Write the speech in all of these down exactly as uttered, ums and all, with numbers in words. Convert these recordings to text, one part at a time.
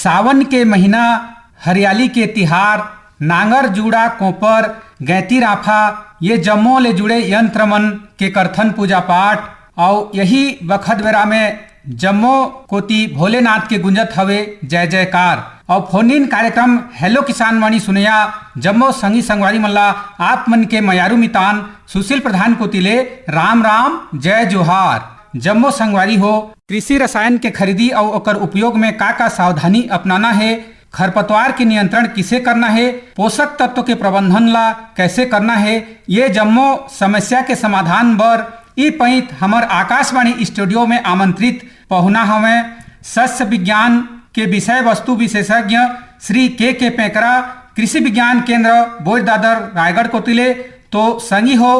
सावन के महीना, हरियाली के तिहार, नांगर, जूड़ा, कोपर, गैंती, राफा, ये जम्मो ले जुड़े यंत्र मन के करथन पूजा पाठ। अउ यही बखत बेरा में जम्मो कोती भोलेनाथ के गुंजत हवे जय जयकार। अउ फोन इन कार्यक्रम हेलो किसान वाणी सुनया जम्मो संगी संगवारी मन ला आप मन के मयारू मितान सुशील प्रधान कोती ले राम राम जय जोहार। जम्मो संगवारी हो, कृषि रसायन के खरीदी अउ ओकर उपयोग में का-का सावधानी अपनाना हे, खरपतवार के नियंत्रण किसे करना हे, पोषक तत्व के प्रबंधन ला कैसे करना हे, ये जम्मो समस्या के समाधान बर ई पइत हमर आकाशवाणी स्टूडियो में आमंत्रित पहुना हवैं शस्य विज्ञान के विषय वस्तु विशेषज्ञ श्री के के पेंकरा, कृषि विज्ञान केंद्र बोईदादर रायगढ़ कोती ले। तो संगी हो,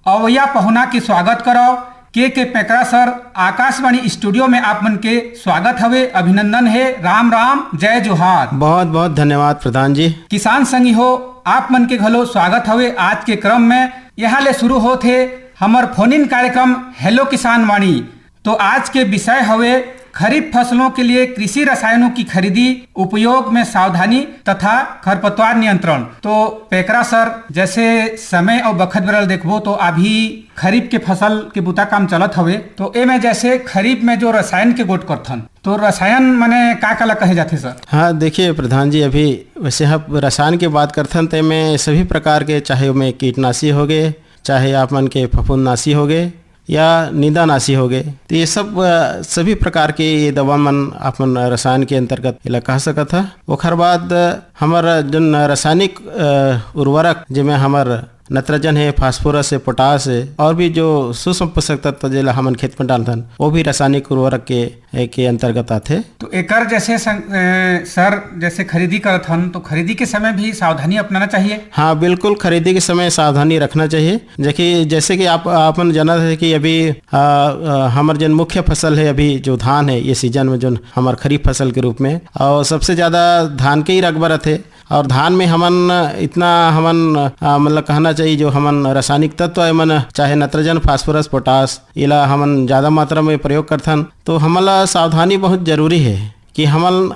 अवइया पहुना के स्वागत करव। के के पेंकरा सर, आकाशवाणी स्टूडियो में आप मन के स्वागत हवे, अभिनंदन हे, राम राम, जय जोहार। बहुत बहुत धन्यवाद प्रधान जी। किसान संगी हो, आप मन के घलो स्वागत हवे आज के क्रम में। यहाँ ले शुरू होत हे हमर फोन इन कार्यक्रम हेलो किसान वाणी। तो आज के विषय हवे खरीफ फसलों के लिए कृषि रसायनों की खरीदी, उपयोग में सावधानी तथा खरपतवार नियंत्रण। तो पेंकरा सर, जैसे समय अउ बखत बेरा ल देखबो तो अभी खरीफ के फसल के बुता काम चलत हवे, तो एमे जैसे खरीफ में जो रसायन के गोठ करथन, तो रसायन माने का का ला कहे जाथे सर? हाँ, देखिए प्रधान जी, अभी वैसे हम रसायन के बात करथन, तो एमे सभी प्रकार के, चाहे ओमे कीटनाशी होगे, चाहे आप मन के फफूंदनाशी होगे, या निंदानाशी होगे, तो ये सब, अ, सभी प्रकार के ये दवा मन अपन रसायन के अंतर्गत एला कह सकत ह। ओखर बाद, अ, हमर जन रासायनिक, अ, उर्वरक, जेमे हमर नत्रजन हे, फास्फोरस हे, पोटास हे, और भी जो सूक्ष्म पोषक तत्व जेला हमन खेत में डालथन, वो भी रासायनिक उर्वरक के, के अंतर्गत आथे। तो एकर जैसे सं-, अ, सर, जैसे खरीदी करत हन, तो खरीदी के समय भी सावधानी अपनाना चाहिए? हाँ, बिल्कुल, खरीदी के समय सावधानी रखना चाहिए। जैसे, जैसे कि आप, आपन जानत हे कि अभी, आ, आ, हमर जन मुख्य फसल हे अभी जो धान हे, ये सीजन में जोन हमर खरीफ फसल के रूप में, और सबसे ज्यादा धान के ही रकबा रथे। और धान में हमन इतना हमन, आ, मतलब कहना चाहिए, जो हमन रासायनिक तत्व एमन, चाहे नत्रजन, फास्फोरस, पोटास, एला हमन ज्यादा मात्रा में प्रयोग करथन, तो हमन ला सावधानी बहुत जरूरी हे कि हमन, आ,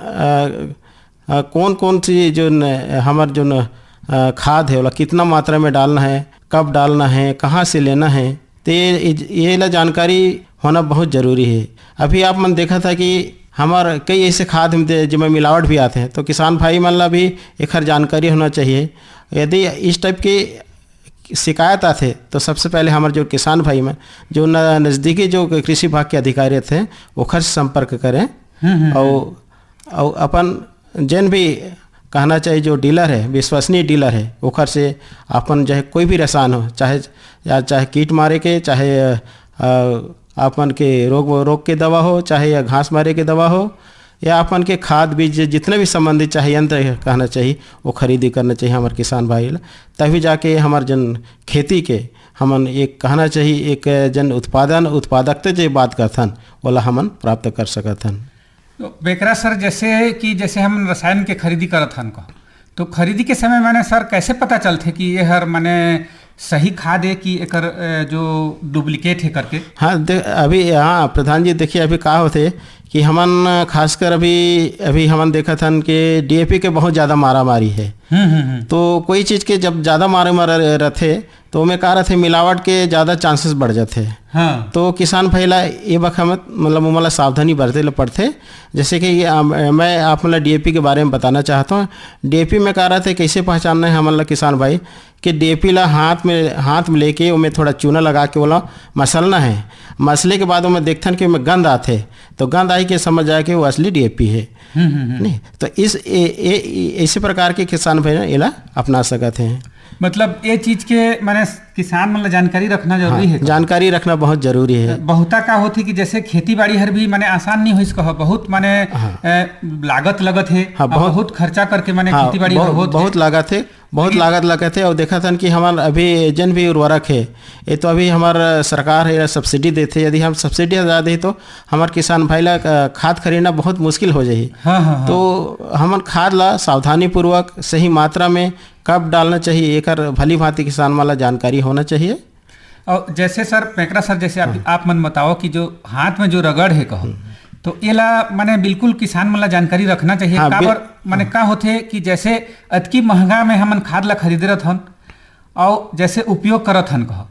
अ, कौन-कौन सी जो न, हमर जो न, अ, खाद है, ओला कितना मात्रा में डालना है, कब डालना है, कहाँ से लेना है, ते ये, ये ला जानकारी होना बहुत जरूरी है। अभी आप मन देखा था कि हमर कई ऐसे खाद हम दे, जेमा मिलावट भी आते हैं, तो किसान भाई मन ला भी एखर जानकारी होना चाहिए। यदि इस टाइप की शिकायत आथे, तो सबसे पहले हमर जो किसान भाई मन, जो न, नजदीकी जो कृषि विभाग के अधिकारी थे, ओखर से संपर्क करें। हम्म, हम्म, और, और अपन जेन भी कहना चाहिए, जो डीलर है, विश्वसनीय डीलर है, ओखर से अपन चाहे कोई भी रसायन हो, चाहे, या चाहे कीट मारे के, चाहे, अ, अपन के रोग, रोग के दवा हो, चाहे या घास मारे के दवा हो, या अपन के खाद बीज, जितने भी संबंधित चाहे यंत्र है, कहना चाहिए, वो खरीदी करना चाहिए हमारे किसान भाई ला। तभी जाके हमार जन खेती के हमन एक कहना चाहिए, एक जन उत्पादन, उत्पादकता जे बात करथन, ओला हमन प्राप्त कर सकत हन। तो पेंकरा सर, जैसे कि जैसे हम रसायन के खरीदी करत हन का, तो खरीदी के समय माने सर कैसे पता चलथे कि ये हर माने सही खाद है कि एकर, अ, जो डुप्लीकेट है करके? हाँ, दे-, अभी, हाँ, प्रधान जी, देखिए, अभी का होथे कि हमन खासकर अभी, अभी हमन देखत हन कि डीएपी के बहुत ज्यादा मारामारी है। हम्म, हम्म, हम्म। तो कोई चीज के जब ज्यादा मारे मारा रथे, तो ओमे का रथे, मिलावट के ज्यादा चांसेस बढ़ जाथे। हाँ। तो किसान भाई ला ये बखत, मतलब, ओमन ला सावधानी बरते ला पड़थे। जैसे कि ये, अम, मैं आप मन ला डीएपी के बारे में बताना चाहता हूँ। डीएपी में का रथे, कैसे पहचानना है हमन ला किसान भाई, कि डीएपी ला हाथ में, हाथ में लेके ओमे थोड़ा चूना लगा के ओला मसलना है। मसले के बाद ओमे देखथन कि ओमे गंध आथे, तो गंध आई के समझ जाए कि वो असली डीएपी है। हम्म, हम्म, हम्म। नहीं, तो इस, ए, ए, ए, ऐसे प्रकार के किसान भाई ना एला अपना सकत हैं। मतलब, ये चीज के माने किसान मन ला जानकारी रखना जरूरी हाँ, है का? जानकारी रखना बहुत जरूरी है। बहुता का होथे कि जैसे खेती बाड़ी हर भी माने आसान नहीं होइस कहो, बहुत माने, हाँ। अ, लागत लगत है, हाँ, अब बहुत, बहुत खर्चा करके माने हाँ, खेती बाड़ी बहुत, होत है। बहुत लागत है, बहुत लेकिन लागत लगत है। और देखत हन कि हमर अभी जन भी उर्वरक है, ये तो अभी हमर सरकार है, सब्सिडी देथे। यदि हम सब्सिडी हटा दे तो हमर किसान भाई ला, अ, खाद खरीदना बहुत मुश्किल हो जाही। हाँ, हाँ, हाँ। तो हमन खाद ला सावधानी पूर्वक, सही मात्रा में कब डालना चाहिए, एकर भली भांति किसान मन ला जानकारी होना चाहिए। और जैसे सर, पेंकरा सर, जैसे आप, हाँ। आप मन बताओ कि जो हाथ में जो रगड़ है कहो, हम्म। तो एला माने बिल्कुल किसान मन ला जानकारी रखना चाहिए। हाँ, बिल- काबर माने का होथे कि जैसे अतकी महंगा में हमन खाद ला खरीदे रहथन, अउ जैसे उपयोग करत हन कह,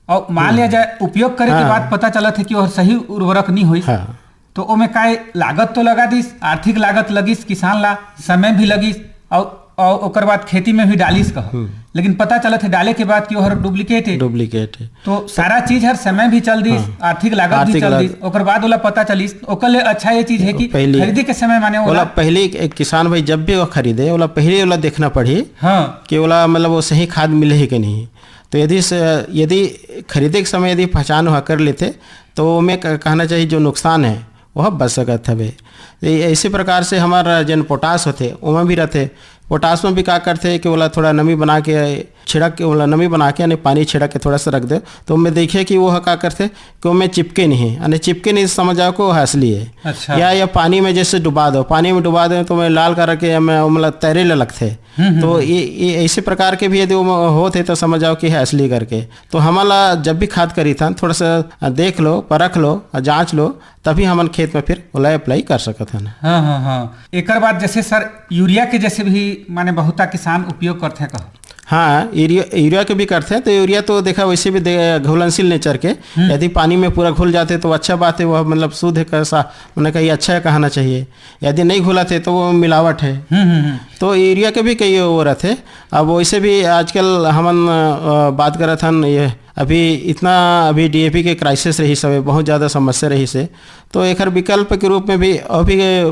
अउ मान लिया जाए उपयोग करे के हाँ। बाद पता चलत हे कि ओहर सही उर्वरक नहीं होइस, हाँ। तो ओमे काय लागत तो लगा दिस, आर्थिक लागत लगिस किसान ला, समय भी लगिस, अउ, अउ ओकर बाद खेती में भी डालिस कह, हम्म। लेकिन पता चलत हे डाले के बाद कि ओहर डुप्लीकेट हे। डुप्लीकेट हे। तो सारा चीज हर समय भी चल दिस, हाँ। आर्थिक लागत भी आर्थिक चल लाग- दिस, ओकर बाद ओला पता चलिस, ओकर ले अच्छा ये चीज है कि पहली खरीदे के समय माने ओला ओला पहली एक किसान भाई जब भी वो खरीदे, ओला पहली ओला देखना पड़ी हाँ। कि ओला मतलब वो सही खाद मिले है कि नहीं। तो यदि स-, यदि खरीदे के समय यदि पहचान वहाँ कर लेते, तो ओमे क-, कहना चाहिए जो नुकसान है, वह बच सकत हवे। ये ऐसे प्रकार से हमारा जन पोटाश होथे, ओमा भी रहथे। पोटाश में भी का करथे कि ओला थोड़ा नमी बना के छिड़क के, ओला नमी बना के, यानी पानी छिड़क के थोड़ा सा रख दे, तो ओमे देखिए कि वो का करथे कि ओमे चिपके नहीं है, यानी चिपके नहीं, समझ जाओ कि वो असली है। अच्छा। या, या पानी में जैसे डुबा दो, पानी में डुबा दो तो ओमे लाल करके ओमे, मतलब तैरे ला लगथे। हम्म, हम्म, तो हम्म। ये, ये ऐसे प्रकार के भी यदि वो होत है तो समझ जाओ कि है असली करके। तो हमन ला जब भी खाद करीथन थोड़ा सा देख लो, परख लो, जांच लो, तभी हमन खेत में फिर ओला अप्लाई कर सकत हन। हाँ, हाँ, हाँ। एकर बाद जैसे सर यूरिया के जैसे भी माने बहुता किसान उपयोग करथे कह। हाँ, यूरिया, यूरिया के भी करथे, तो यूरिया तो देखा वैसे भी दे-, घुलनशील नेचर के, हम्म। यदि पानी में पूरा घुल जाथे तो अच्छा बात है, वह मतलब शुद्ध है, कैसा, उन्हें कहीं अच्छा है कहना चाहिए। यदि नहीं घुलत है तो वो मिलावट है। हम्म, हम्म, हम्म। तो यूरिया के भी कई वो रहथे। अब वैसे भी आजकल हमन, अ, बात करत हन, ये अभी इतना अभी डीएपी के क्राइसिस रहिस हवे, बहुत ज़्यादा समस्या रहिस हे, तो एखर विकल्प के रूप में भी अभी, अ,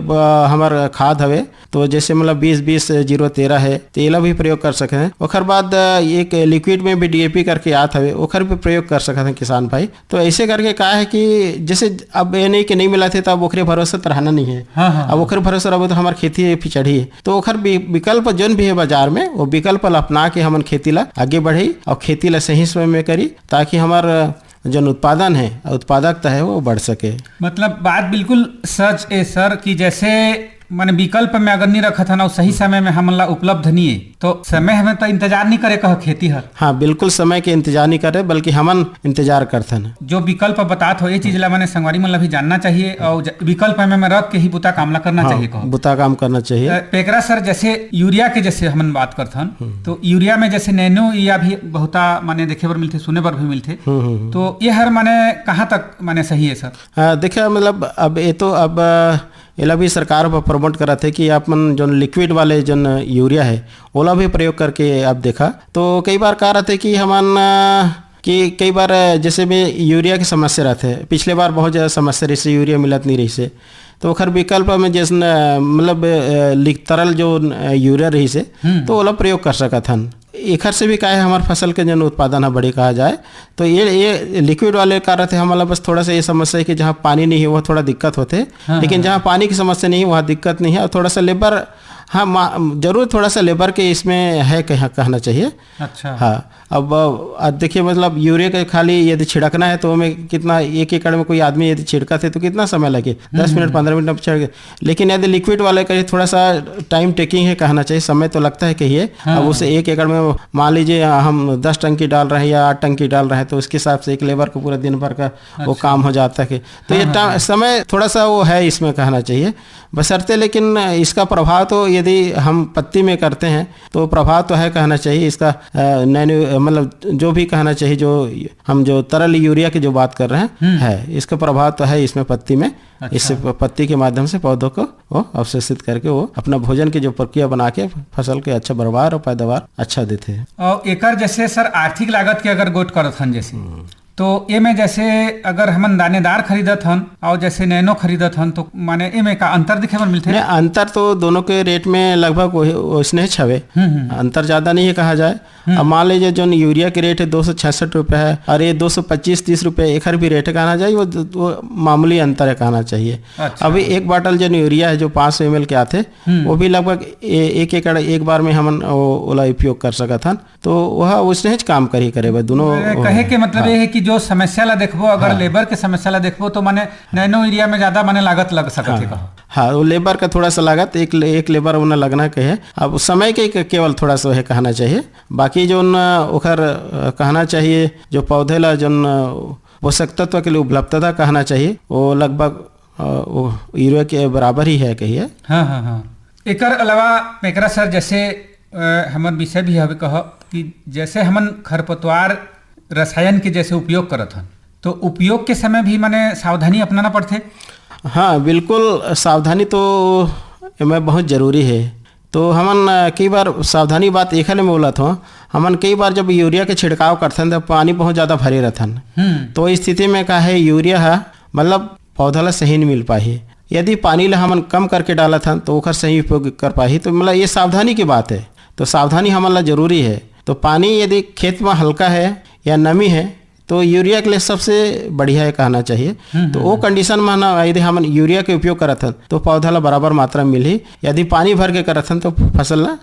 हमर खाद हवे, तो जैसे मतलब बीस बीस जीरो तेरह है, तो एला भी प्रयोग कर सकते हैं। ओखर बाद, अ, एक लिक्विड में भी डीएपी करके आत हवे, ओखर भी प्रयोग कर सकते हैं किसान भाई। तो ऐसे करके का है कि जैसे अब ये नहीं कि नहीं मिलत हे, तो अब ओखरे भरोसे तो रहना नहीं है। हाँ, हाँ, अब हाँ। ओखरे भरोसे रहबो तो हमार खेती पिछड़ही। तो ओखर वि-, विकल्प जोन भी है बाजार में, वो विकल्प ला अपना के हमन खेती ला आगे बढ़ी और खेती ला सही समय में करी, ताकि हमार जन उत्पादन है, उत्पादकता है, वो बढ़ सके। मतलब बात बिल्कुल सच है सर कि जैसे माने विकल्प में अगर नहीं रखत हन और सही समय में हमन ला उपलब्ध नहीं है, तो समय हमें तो इंतजार नहीं करे कह खेती हर। हाँ, बिल्कुल समय के इंतजार नहीं करे, बल्कि हमन इंतजार करथन। जो विकल्प बतात हो, ये चीज ला माने संगवारी मन ला भी जानना चाहिए और ज-, विकल्प में, में रख के ही बुता काम ला करना हाँ, चाहिए कहो। बुता काम करना चाहिए। अ, पेकरा सर, जैसे यूरिया के जैसे हमन बात करथन, हम्म। तो यूरिया में जैसे नैनो यूरिया भी बहुता माने देखे बर मिलथे, सुने बर भी मिलथे। हम्म, हम्म, हम्म। तो ये हर माने कहाँ तक माने सही है सर? अ, देखिए, मतलब, अब ये तो अब, अ, एला भी सरकार अब प्रमोट करत है कि आप मन जोन लिक्विड वाले जोन यूरिया है, ओला भी प्रयोग करके आप देखा। तो कई बार का रहते कि हमन, अ, कि कई बार, अ, जैसे में यूरिया की समस्या रहते है, पिछले बार बहुत ज़्यादा समस्या रही से यूरिया मिलत नहीं रही से, तो ओखर विकल्प में जैसे न, मतलब, अ, लिक-, तरल जो, अ, यूरिया रही से, हम्म। तो ओला प्रयोग कर सकत हन। एखर से भी का है, हमार फसल के जन उत्पादन ह बढ़ी कहा जाए। तो ये, ये लिक्विड वाले का रहते, हमला बस थोड़ा सा ये समस्या है कि जहाँ पानी नहीं है, वहाँ थोड़ा दिक्कत होते है। हाँ, लेकिन हाँ। जहाँ पानी की समस्या नहीं है, वहाँ दिक्कत नहीं है। और थोड़ा सा लेबर, हाँ, मा-, जरूर थोड़ा सा लेबर के इसमें है कह-, कहना चाहिए। अच्छा। हाँ, अब, अब देखिए, मतलब, यूरिया के खाली यदि छिड़कना है, तो हमें कितना, एक एकड़ में कोई आदमी यदि छिड़कत है, तो कितना समय लगे? दस हम्म। मिनट, पन्द्रह मिनट में छिड़क, लेकिन यदि लिक्विड वाले का, ये थोड़ा सा टाइम टेकिंग है कहना चाहिए, समय तो लगता है कहिए। हाँ। अब उसे एक एकड़ में मान लीजिए हम दस टंकी डाल रहे हैं या आठ टंकी डाल रहे हैं, तो उसके हिसाब से एक लेबर को पूरा दिन भर का वो अच्छा। काम हो जाता है। तो हाँ, ये हाँ, टा-, हाँ। समय थोड़ा सा वो है इसमें कहना चाहिए, बशर्ते, लेकिन इसका प्रभाव तो यदि हम पत्ती में करते हैं तो प्रभाव तो है कहना चाहिए इसका। अ, नैनो, मतलब, जो भी कहना चाहिए, जो हम जो तरल यूरिया की जो बात कर रहे हैं, हम्म। है, इसका प्रभाव तो है इसमें पत्ती में। अच्छा। इससे प-, पत्ती के माध्यम से पौधों को वो अवशोषित करके वो अपना भोजन की जो प्रक्रिया बना के फसल के अच्छा बरवार और पैदावार अच्छा देते हैं। और एकर जैसे सर आर्थिक लागत के अगर गोट करत हन जैसे, हम्म। तो एमे जैसे अगर हमन दानेदार खरीदत हन और जैसे नैनो खरीदत हन, तो माने एमे का अंतर दिखे बर मिलथे? नहीं, अंतर तो दोनों के रेट में लगभग वही, वैसने ही छवे। हम्म, हम्म। अंतर ज़्यादा नहीं है कहा जाए। हम्म। अब मान लीजिए, जो यूरिया के रेट है दो सौ छियासठ रुपये है और ये दो सौ पच्चीस तीस रुपये एखर भी रेट है कहना चाहिए, वो, वो मामूली अंतर है कहना चाहिए। अच्छा। अभी एक बाटल जो यूरिया है, जो पाँच सौ एम एल के आते, हम्म। वो भी लगभग ए-, एक एकड़ एक बार में हमन वो, ओला उपयोग कर सकत हन। तो वह उसने ही काम करी करे बा, दोनों। ए, कहे के मतलब हाँ। ये है कि जो समस्या ला देखबो, अगर हाँ। लेबर के समस्या ला देखबो, तो माने नैनो यूरिया में ज्यादा माने लागत लग सकत है हाँ। कहो। हाँ, वो लेबर का थोड़ा सा लागत, एक ले-, एक लेबर उन्हें लगना के है। अब समय के के-, केवल थोड़ा सा है कहना चाहिए, बाकी जो न ओखर, अ, कहना चाहिए, जो पौधे ला जो न पोषक तत्व के लिए उपलब्धता कहना चाहिए, वो लगभग अ, वो यूरिया के बराबर ही है कहिए। हाँ, हाँ, हाँ। एकर अलावा पेकरा सर, जैसे, अ, हमर विषय भी हवे कह कि जैसे हमन खरपतवार रसायन के जैसे उपयोग करत हन, तो उपयोग के समय भी माने सावधानी अपनाना पड़थे? हाँ, बिल्कुल, सावधानी तो एमे बहुत जरूरी है। तो हमन, अ, कई बार सावधानी बात एखर ले मैं बोलत हूँ, हमन कई बार जब यूरिया के छिड़काव करथन, तो पानी बहुत ज़्यादा भरे रहथन। हम्म। तो इस स्थिति में का है, यूरिया है, मतलब, पौधा ला सही नहीं मिल पाही। यदि पानी ला हमन कम करके डालत हन, तो ओखर सही उपयोग कर पाही। तो मतलब, ये सावधानी की बात है, तो सावधानी हमन ला जरूरी है। तो पानी यदि खेत में हल्का है या नमी है, तो यूरिया के लिए सबसे बढ़िया है कहना चाहिए। हम्म, तो हम्म, वो हम्म। कंडीशन में ना, यदि हमन यूरिया के उपयोग करत हन, तो पौधा ला बराबर मात्रा में मिलही। यदि पानी भर के करत हन, तो फसल ला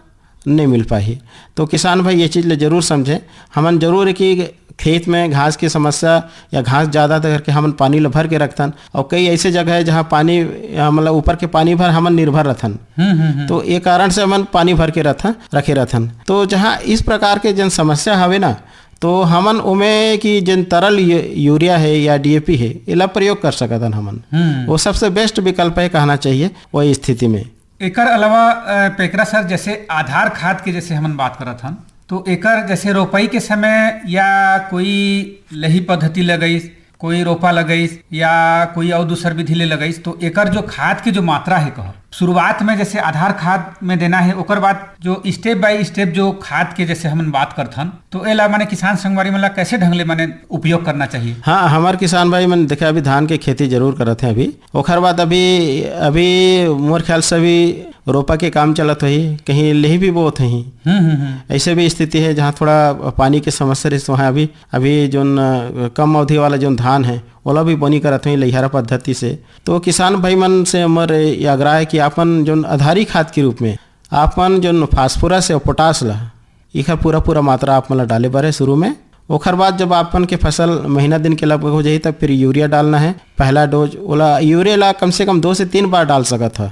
नहीं मिल पाही। तो किसान भाई, ये चीज़ ले जरूर समझें। हमन जरूर है कि खेत में घास की समस्या या घास ज़्यादा करके हमन पानी ला भर के रखथन, और कई ऐसे जगह है, जहाँ पानी, अ, मतलब, ऊपर के पानी भर हमन निर्भर रथन। हम्म, हम्म, हम्म। तो ये कारण से हमन पानी भर के रथन, रखे रथन। तो जहाँ इस प्रकार के जन समस्या हवे ना, तो हमन ओमे कि जन तरल यू-, यूरिया है या डीएपी है, एला प्रयोग कर सकथन हमन। हम्म। वो सबसे बेस्ट विकल्प है कहना चाहिए वही स्थिति में। एकर अलावा, अ, पेकरा सर, जैसे आधार खाद के जैसे हमन बात करत हन, तो एकर जैसे रोपाई के समय या कोई लही पद्धति लगइस, कोई रोपा लगइस या कोई अउ दूसर विधि ले लगइस, तो एकर जो खाद के जो मात्रा है कह, शुरुआत में जैसे आधार खाद में देना है, ओकर बाद जो step by step जो खाद के जैसे हमन बात करथन, तो एला माने किसान संगवारी मन ला कैसे ढंग ले माने उपयोग करना चाहिए? हाँ, हमार किसान भाई मन देखे अभी धान के खेती जरूर करत हैं अभी। ओखर बाद अभी, अभी मोर ख्याल से अभी रोपा के काम चलत होही, कहीं लेही भी बोत होही। हम्म, हम्म, हम्म। ऐसे भी स्थिति है जहाँ थोड़ा पानी के समस्या रहिस, वहाँ अभी, अभी जोन, अ, कम अवधि वाला जोन धान है, ओला भी बोनी करत होही लइहारा पद्धति से। तो किसान भाई मन से हमर ये आग्रह है कि आपन जोन आधारी खाद के रूप में आपन जोन फास्फोरस है, पोटास ला, इखर पूरा, पूरा मात्रा आप मन ला डाले बर है शुरू में। ओखर बाद जब आपन के फसल महीना दिन के लगभग हो जाही, तब फिर यूरिया डालना है, पहला डोज। ओला, यूरिया ला कम से कम दो से तीन बार डाल सकत ह।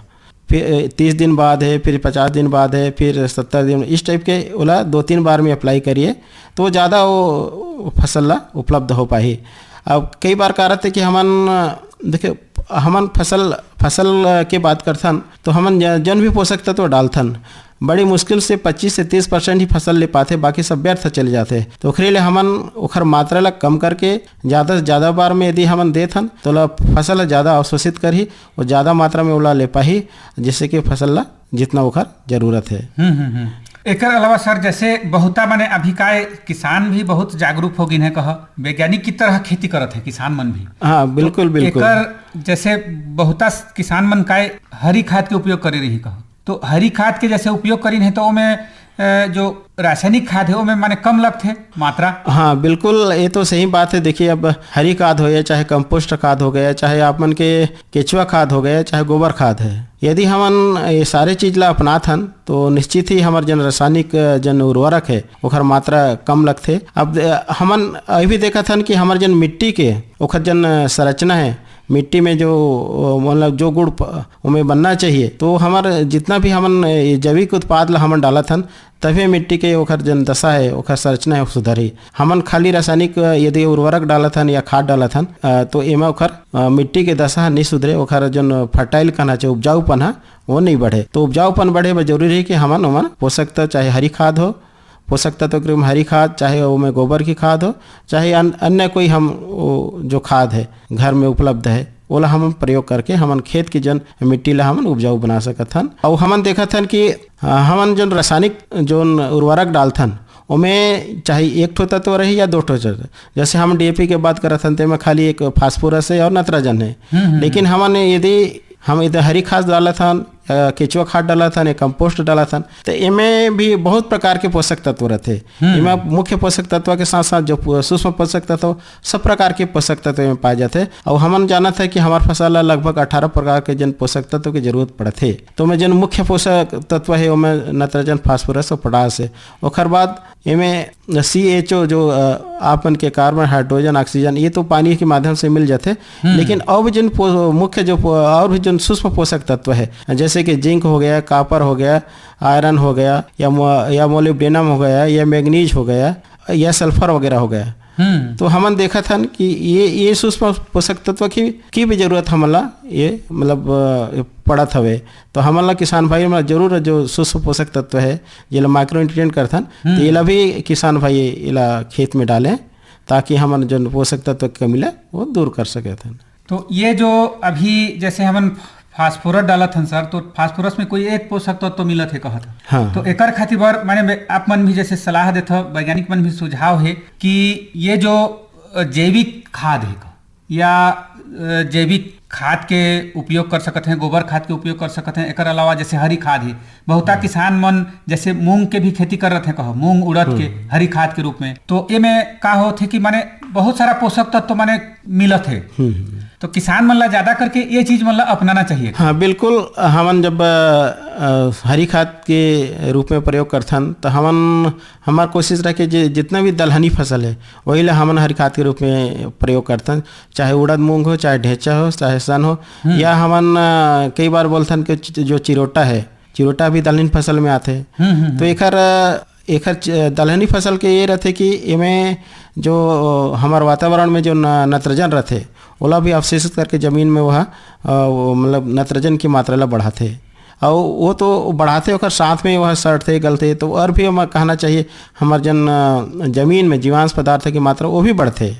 फिर, ए, तीस दिन बाद है, फिर पचास दिन बाद है, फिर सत्तर दिन, इस टाइप के ओला दो तीन बार में अप्लाई करिए, तो ज़्यादा वो फसल ला उपलब्ध हो पाही। अब कई बार का रहते कि हमन, देखिए, हमन फसल, फसल के बात करथन, तो हमन ज-, जन भी पोषक तत्व डालथन, बड़ी मुश्किल से पच्चीस से तीस परसेंट ही फसल ले पाथे, बाकी सब व्यर्थ चले जाथे। तो ओखरे ले हमन ओखर मात्रा ला कम करके ज़्यादा से ज़्यादा बार में यदि हमन देथन, तो ओला फसल ला ज़्यादा अवशोषित करही और ज़्यादा मात्रा में ओला ले पाही, जिससे कि फसल ला जितना ओखर जरूरत है। हम्म, हम्म, हम्म। एकर अलावा सर, जैसे बहुता माने अभी काय किसान भी बहुत जागरूक हो गिन है कह, वैज्ञानिक की तरह खेती करत है किसान मन भी। हाँ, बिल्कुल, तो बिल्कुल। एकर जैसे बहुता किसान मन काय हरी खाद के उपयोग करे रही कह, तो हरी खाद के जैसे उपयोग करिन है तो ओमे, अ, जो रासायनिक खाद है ओमे माने कम लगथे मात्रा। हाँ, बिल्कुल, ये तो सही बात है। देखिए, अब हरी खाद हो गया, चाहे कंपोस्ट खाद हो गया, चाहे आप मन के केचुआ खाद हो गया, चाहे गोबर खाद है, यदि हमन ये सारे चीज ला अपनात हन, तो निश्चित ही हमर जन रासायनिक, अ, जन उर्वरक है, ओखर मात्रा कम लगथे। अब, अ, हमन अभी भी देखत हन कि हमर जन मिट्टी के, ओखर जन, अ, संरचना है, मिट्टी में जो, अ, मतलब, जो गुण प-, ओमे बनना चाहिए, तो हमर जितना भी हमन, अ, ये जैविक उत्पाद ला हमन डालत हन, तभे मिट्टी के ओखर जन दशा है, ओखर संरचना है, सुधरही। हमन खाली रासायनिक, अ, यदि उर्वरक डालत हन या खाद डालत हन, अ, तो एमा ओखर, अ, मिट्टी के दशा ह नहीं सुधरे, ओखर जन फर्टाइल कहना चाहिए, उपजाऊपन ह, वो नहीं बढ़े। तो उपजाऊपन बढ़े बर जरूरी है कि हमन ओमन पोषक तत्व, चाहे हरी खाद हो, पोषक तत्व के रूप में हरी खाद, चाहे ओमे गोबर की खाद हो, चाहे अन-, अन्य कोई हम वो जो खाद है घर में उपलब्ध है, ओला हम प्रयोग करके हमन खेत की जन मिट्टी ला हमन उपजाऊ बना सकत हन। अउ हमन देखत हन कि, अ, हमन जोन रासायनिक जोन उर्वरक डालथन, ओमे चाहे एक ठो तत्व रही या दो ठो तत्व, जैसे हम डीएपी के बात करत हन, तेमे खाली एक फास्फोरस है और नत्रजन है। हम्म, हम्म, लेकिन हम्म। हमन यदि हम इधर हरी खाद डालत हन, अ, केचुआ खाद डालत हन, या कंपोस्ट डालत हन, तो एमे भी बहुत प्रकार के पोषक तत्व रहथे। हम्म। एमा मुख्य पोषक तत्व के साथ साथ जो पो-, सूक्ष्म पोषक तत्व, सब प्रकार के पोषक तत्व एमे पाए जाथे। और हमन जानत है कि हमार फसल ला लगभग अठारह प्रकार के जन पोषक तत्व के जरूरत पड़थे। तो मैं जन मुख्य पोषक तत्व है, ओमे नत्रजन, फास्फोरस और पोटास है। ओकर बाद एमे सीएचओ जो, अ, आपन के कार्बन, हाइड्रोजन, ऑक्सीजन, ये तो पानी के माध्यम से मिल जाथे। हम्म। लेकिन और भी जिन पो-, मुख्य जो पो-, और भी जिन सूक्ष्म पोषक तत्व है, जैसे कि जिंक हो गया, कॉपर हो गया, आयरन हो गया, या मो-, या मोलिब्डेनम हो गया, या मैंगनीज हो गया, या सल्फर वगैरह हो गया, हम्म। तो हमन देखत हन कि ये, ये सूक्ष्म पोषक तत्व की, की भी जरूरत हमन ला ये मतलब, अ, पड़त हवे। तो हमन ला किसान भाई मन ला जरूर जो सूक्ष्म पोषक तत्व है, जेला माइक्रो न्यूट्रिएंट करथन, तो हम्म। एला भी किसान भाई एला खेत में डालें, ताकि हमन जो पोषक तत्व की कमी ला वो दूर कर सकत हन। तो ये जो अभी जैसे हमन फास्फोरस डालत हन सर, तो फास्फोरस में कोई एक पोषक तत्व तो मिलत हे कहत हन। हाँ। तो एकर खातिर बर माने आप मन भी जैसे सलाह देथव, वैज्ञानिक मन भी सुझाव हे कि ये जो, अ, जैविक खाद हे का, या, अ, जैविक खाद के उपयोग कर सकत हैं, गोबर खाद के उपयोग कर सकत हैं, एकर अलावा जैसे हरी खाद हे, बहुता हम्म। किसान मन जैसे मूंग के भी खेती करत हैं, कहो मूंग उड़द के हम्म। हरी खाद के रूप में, तो एमे का होत हे कि माने बहुत सारा पोषक तत्व माने मिलत हे। हम्म। तो किसान मन ला ज्यादा करके ये चीज मन ला अपनाना चाहिए। हाँ, बिल्कुल। हमन जब, अ, अ, हरी खाद के रूप में प्रयोग करथन, तो हमन, हमार कोशिश रहे कि जे, जितना भी दलहनी फसल है, वही ला हमन हरी खाद के रूप में प्रयोग करथन। चाहे उड़द मूंग हो, चाहे ढेंचा हो, चाहे सन हो, हम्म। या हमन, अ, कई बार बोलथन कि च-, जो चिरोटा है, चिरोटा भी दलहनी फसल में आथे। हम्म, हम्म, तो हम्म। एकर, अ, एकर च-, दलहनी फसल के ये रहथे कि एमे जो, अ, हमर वातावरण में जो न-, नत्रजन रहथे, ओला भी अवशोषित करके जमीन में वह, अ, वो मतलब नत्रजन की मात्रा ला बढ़ाथे। और वो तो बढ़ाथे, ओकर साथ में वह सड़थे, गलथे, तो और भी हम कहना चाहिए, हमर जन, अ, जमीन में जीवांश पदार्थ की मात्रा वो भी बढ़थे।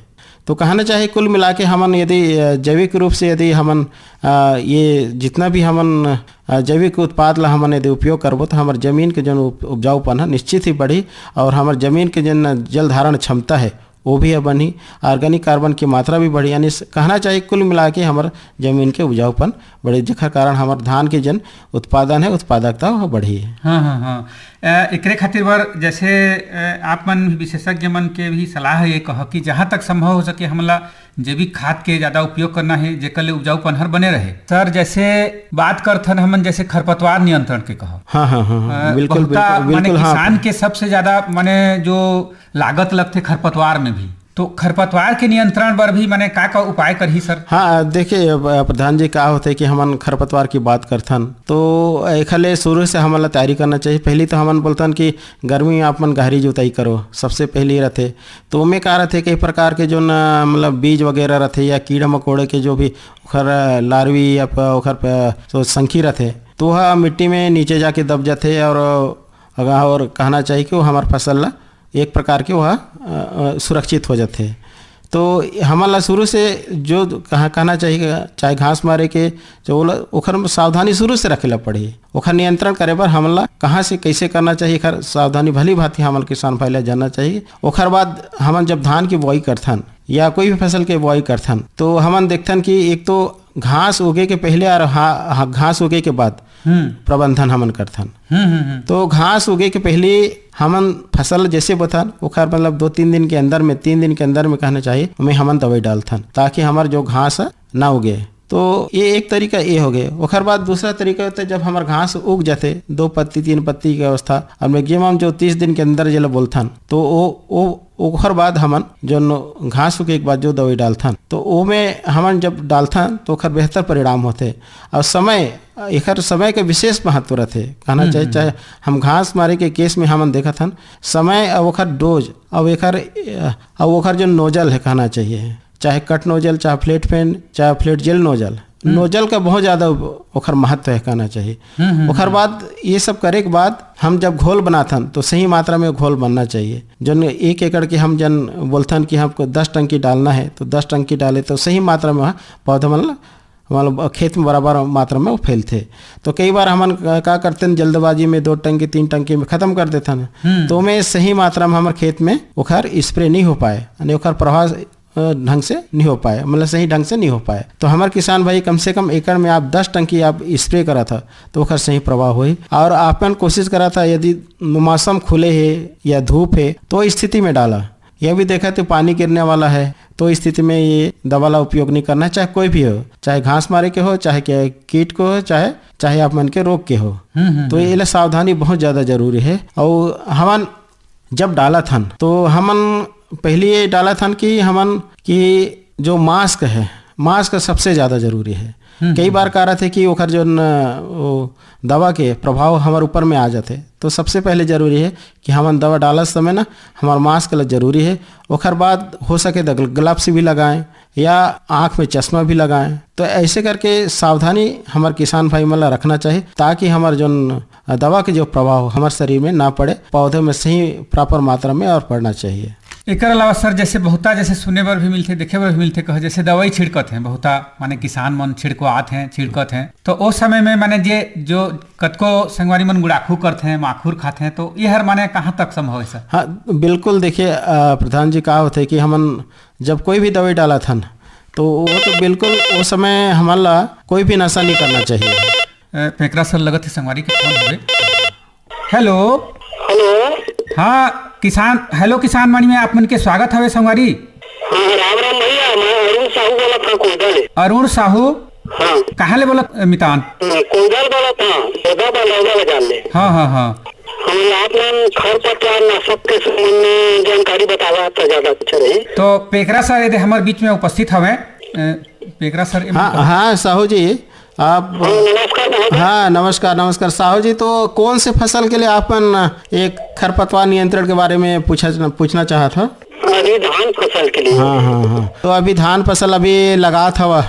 तो कहना चाहिए, कुल मिला के हमन यदि, अ, जैविक रूप से यदि हमन, अ, ये जितना भी हमन, अ, जैविक उत्पाद ला हमन यदि उपयोग करबो, तो हमर जमीन के जन उप-, उपजाऊपन है निश्चित ही बढ़ी, और हमर जमीन के जन जल धारण क्षमता है वो भी है बढ़ी, ऑर्गेनिक कार्बन की मात्रा भी बढ़ी। यानी स-, कहना चाहिए, कुल मिला के हमर जमीन के उपजाऊपन बढ़ी, जेकर कारण हमर धान के जन उत्पादन है, उत्पादकता वह बढ़ी है। हाँ, हाँ, हाँ। अ, एकरे खातिर बर जैसे, अ, आप मन विशेषज्ञ मन के भी सलाह ये कह कि जहाँ तक संभव हो सके हमला जैविक खाद के ज्यादा उपयोग करना है, जेकर ले उपजाऊपन हर बने रहे। सर, जैसे बात करथन हमन जैसे खरपतवार नियंत्रण के कह। हाँ, हाँ, हाँ, हाँ, अ, बिल्कुल, बहुता बिल्कुल, माने बिल्कुल, हाँ। किसान के सबसे ज्यादा माने जो लागत लगथे खरपतवार में भी, तो खरपतवार के नियंत्रण बर भी माने का का उपाय करही सर? हाँ, देखिए, अब, अ, प्रधान जी, का होथे कि हमन खरपतवार की बात करथन, तो एखर ले शुरू से हमन ला तैयारी करना चाहिए। पहली तो हमन बोलथन कि गर्मी में आप मन गहरी जुताई करो, सबसे पहली रहथे। तो ओमे का रहथे, कई प्रकार के जो न, मतलब बीज वगैरह रहथे या कीड़ा मकोड़े के जो भी ओखर, अ, लार्वी या प-, ओखर प-, तो संखी रहथे, तो वह मिट्टी में नीचे जाके दब जाथे और अगर, और कहना चाहिए कि वो हमार फसल ला एक प्रकार के वह, अ, अ, सुरक्षित हो जाथे। तो हमन ला शुरू से जो कहा-, कहना चाहिए, चाहे घास मारे के, जो ओला, ओखर में सावधानी शुरू से रखे ला पड़ही। ओखर नियंत्रण करे बर हमन ला कहाँ से कैसे करना चाहिए, एखर सावधानी भली भांति हमन किसान भाई ला जानना चाहिए। ओखर बाद हमन जब धान की बुआई करथन या कोई भी फसल के बुआई करथन, तो हमन देखथन कि एक तो घास उगे के पहले और हा-, हा-, घास उगे के बाद हम्म। प्रबंधन हमन करथन। हम्म, हम्म, हम्म। तो घास उगे के पहले हमन फसल जैसे बोथन, ओखर मतलब दो तीन दिन के अंदर में, तीन दिन के अंदर में कहना चाहिए, ओमे हमन दवाई डालथन, ताकि हमर जो घास है, ना उगे। तो ये एक तरीका ये हो गए। ओखर बाद दूसरा तरीका होता है, जब हमर घास उग जाथे, दो पत्ती, तीन पत्ती के अवस्था, और मैक्सिमम जो तीस दिन के अंदर जेला बोलथन, तो वो, वो, ओखर बाद हमन जो न-, घास उगे के बाद जो दवाई डालथन, तो ओमे हमन जब डालथन, तो ओखर बेहतर परिणाम होथे। और समय, एखर समय के विशेष महत्व रहथे, कहना हम्म, चाहिए, हम्म। चाहे हम घास मारे के केस में हमन देखत हन, समय और ओखर डोज और एखर, और ओखर जो नोजल है, कहना चाहिए, चाहे कट नोजल, चाहे फ्लैट फैन, चाहे फ्लैट जेल नोजल, हम्म। नोजल का बहुत ज्यादा ओखर महत्व है, कहना चाहिए। हम्म, हम्म, ओखर हम्म। बाद ये सब करे के बाद हम जब घोल बनाथन, तो सही मात्रा में घोल बनना चाहिए। जन एक एकड़ के हम जन बोलथन कि हमको दस टंकी डालना है, तो दस टंकी डाले, तो सही मात्रा में वहाँ पौधा मन ल-, मतलब खेत में बराबर मात्रा में वो फैलथे। तो कई बार हमन का, का करते हैं, जल्दबाजी में दो टंकी, तीन टंकी में खत्म कर देथन। हम्म। तो ओमे सही मात्रा में हमर खेत में ओखर स्प्रे नहीं हो पाए, यानी ओखर प्रभाव, अ, ढंग से नहीं हो पाए, मतलब सही ढंग से नहीं हो पाए। तो हमर किसान भाई कम से कम एकड़ में आप दस टंकी आप स्प्रे करा था, तो ओखर सही प्रभाव होही। और आपन कोशिश करा था, यदि मौसम खुले हे या धूप हे, तो स्थिति में डाला। यह भी देखा तो पानी गिरने वाला है, तो स्थिति में ये दवा ला उपयोग नहीं करना है, चाहे कोई भी हो, चाहे घास मारे के हो, चाहे के कीट को हो, चाहे, चाहे आप मन के रोग के हो। हम्म, हम्म, तो हम्म। ये ला सावधानी बहुत ज्यादा जरूरी है। और हमन जब डालत हन, तो हमन पहली ये डालत हन कि हमन की जो मास्क है, मास्क सबसे ज्यादा जरूरी है। हम्म, कई हम्म। बार का रथे कि ओखर जोन, अ, वो दवा के प्रभाव हमर ऊपर में आ जाथे। तो सबसे पहले जरूरी है कि हमन दवा डालत समय ना हमर मास्क ल जरूरी है। ओखर बाद हो सके तो ग्ल-, ग्लव्स भी लगाएं या आँख में चश्मा भी लगाएं। तो ऐसे करके सावधानी हमर किसान भाई मन ला रखना चाहिए, ताकि हमर जोन दवा के जो प्रभाव हमर शरीर में ना पड़े, पौधे में सही प्रॉपर मात्रा में और पड़ना चाहिए। एकर अलावा सर, जैसे बहुता जैसे सुने बर भी मिलथे, देखे बर भी मिलथे, कह जैसे दवाई छिड़कत हैं बहुता, माने किसान मन छिड़कवात हैं, छिड़कत हैं, तो ओ समय में माने जे जो कतको संगवारी मन गुड़ाखू करथे, माखुर खाथे, तो ये हर माने कहाँ तक संभव है सर? हाँ, बिल्कुल। देखिए, अ, प्रधान जी, का होथे कि हमन जब कोई भी दवाई डालत हन, तो वो तो बिल्कुल ओ समय हमन ला कोई भी नशा नहीं करना चाहिए। अ, पेकरा सर लगत है संगवारी के फोन हवे। हेलो। हेलो। हाँ, किसान, हेलो किसान वाणी में आप मन के स्वागत हवे संगवारी। हाँ, राम राम भैया, मैं अरुण साहू बोलत हँव कोईदा ले। अरुण साहू। हाँ। कहाँ ले बोलत, अ, मितान? हाँ, कोईदा ले बोलत हँव, कोईदा बलौदा बाजार ले। हाँ, हाँ, हाँ। हम आप मन खरपतवार नाशक के संबंध में जानकारी बतावा तो ज्यादा अच्छा रही। तो पेकरा सर यदि हमारे बीच में उपस्थित हवे, अ, पेकरा सर, ये हाँ, मतलब हाँ, साहू जी, आप हाँ, नमस्कार, नमस्कार। हाँ, नमस्कार, नमस्कार। साहू जी, तो कौन से फसल के लिए आपन एक खरपतवार नियंत्रण के बारे में पूछा, पूछना चाहत हो? अभी धान फसल के लिए। हाँ, हाँ, हाँ। तो अभी धान फसल अभी लगात हवा?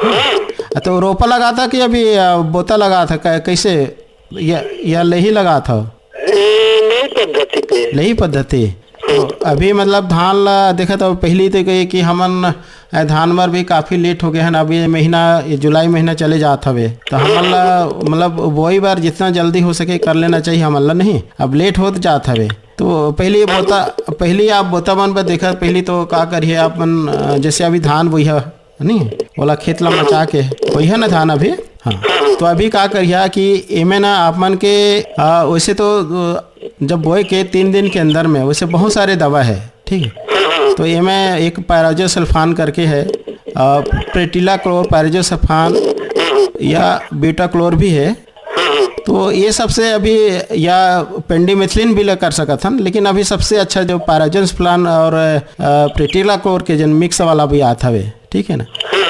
हाँ। तो रोपा लगात ह कि अभी, अ, बोता लगात ह? कै-, कैसे? या, या लेही लगात ह? ए, नई पद्धति पे। नई पद्धति? तो अभी मतलब धान ला देखत हव, पहली तो कही कि हमन, अ, धान बर भी काफी लेट हो गए हन। अब ये महीना, ये जुलाई महीना चले जात हवे, तो हमन ला मतलब बोई बर जितना जल्दी हो सके कर लेना चाहिए हमन ला, नहीं? अब लेट होत जात हवे। तो पहली बोता, पहली आप बोता मन बर देखत, पहली तो का करिए आप मन, अ, जैसे अभी धान बोई ह, नहीं, ओला खेत ला मचा के वही है ना धान अभी। हाँ, तो अभी का करिया कि एमे ना आप मन के, आ, वैसे तो, अ, जब बोए के तीन दिन के अंदर में वैसे बहुत सारे दवा है, ठीक है। तो एमे एक पायराजोसल्फान करके है, आ, प्रेटिला क्लोर पायराजोसल्फान या बीटा क्लोर भी है। तो ये सबसे अभी या पेंडिमेथिलिन भी ले कर सकत हन, लेकिन अभी सबसे अच्छा जो पायराजोसल्फान और, अ, प्रेटिला क्लोर के जन मिक्स वाला भी आत हवे, ठीक है ना,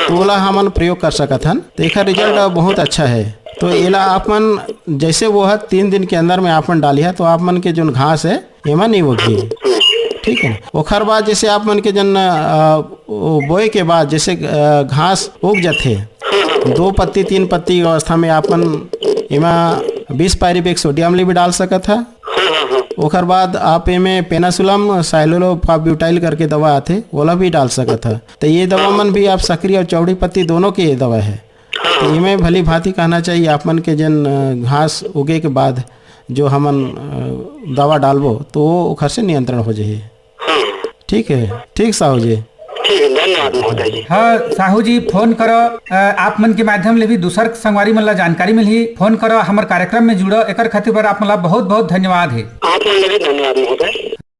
तो ओला हमन प्रयोग कर सकत हन। तो एकर रिजल्ट बहुत अच्छा है। तो एला आप मन जैसे वो है, तीन दिन के अंदर में आप मन डालिहा, तो आप मन के जोन घास है, एमा नहीं होगी, ठीक है ना। ओखर बाद जैसे आप मन के जन, अ, वो बोए के बाद जैसे, अ, घास उग जाथे, दो पत्ती, तीन पत्ती की अवस्था में आप मन एमा बीस पायरिवेट सोडियम ले भी डाल सकत है। ओखर बाद आप एमे पेनासुलम साइलोलोफाब्यूटाइल करके दवा आथे, ओला भी डाल सकत ह। तो ये दवा मन भी आप सकरी और चौड़ी पत्ती दोनों के ये दवा है। तो एमे भली भांति कहना चाहिए, आप मन के जन, अ, घास उगे के बाद जो हमन, अ, दवा डालबो, तो वो ओखर से नियंत्रण हो जाही। हाँ। ठीक है, ठीक साहू जी। ठीक है, धन्यवाद महोदय जी। हाँ, साहू जी, फोन करो, अ, आप मन के माध्यम ले भी दूसर संगवारी मन ला जानकारी मिलही। फोन करो, हमर कार्यक्रम में जुड़ो, एकर खातिर बर आप मन ला बहुत बहुत धन्यवाद है। आप मन ले भी धन्यवाद महोदय।